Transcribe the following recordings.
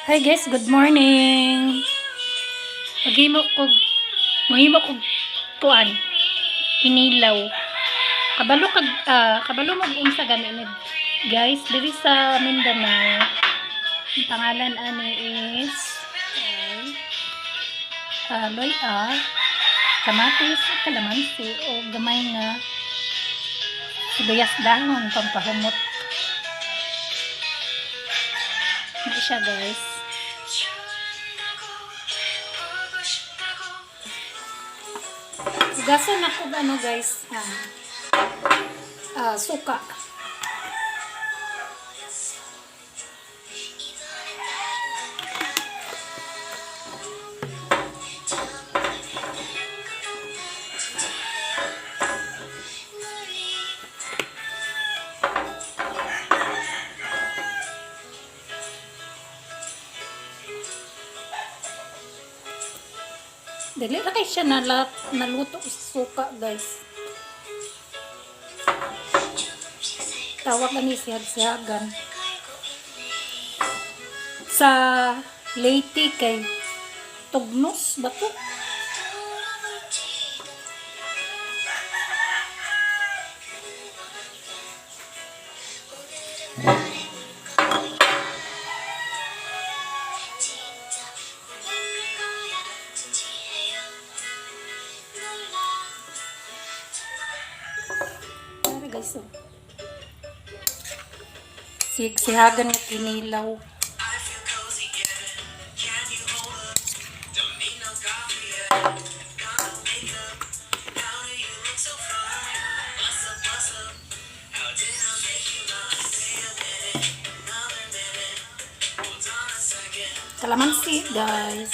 Hi guys, good morning. Maghimo kog Mahimo kog kuan, kinilaw. Kabalo mo unsa gani ni, guys, diri sa Mindanao. Ang pangalan ani is loy-a, kamatis, kalamansi o gamay nga sibuyas dahon pampahumot. Na siya, guys. Hugasan ako ano, guys, suka. Dili ra kay siya naluto sa suka, guys. Tawag ani sihag-sihagan. Sa Leyte kay tugnos ba to? Tara, guys, oh. Sig-sihagan nga kinilaw. Kalamansi, guys.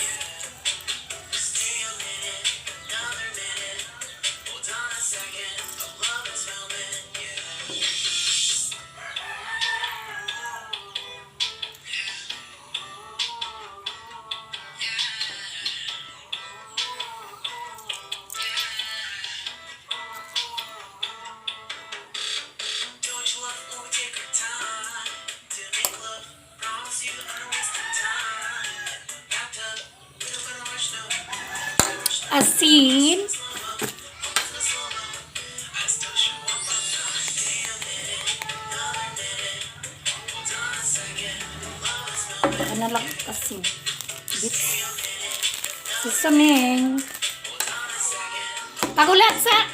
Asin. Ano lang asin. Bit. Seasoning. Pagulat sa!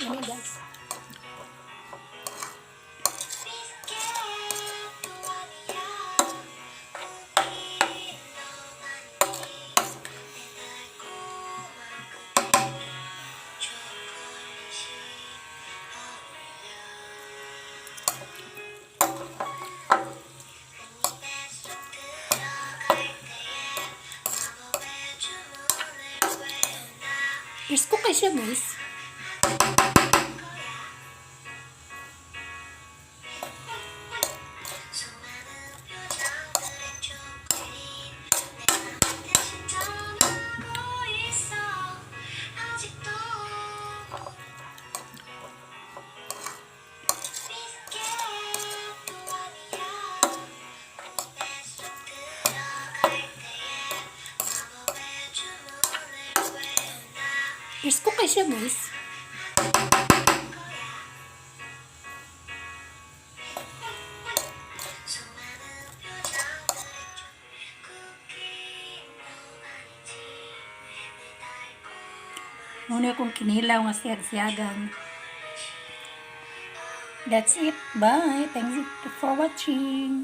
Yummy, guys. Presko kay siya, guys. Presko kay siya, guys. Muna akong kinilaw nga siyag-siyagan. That's it. Bye. Thanks for watching.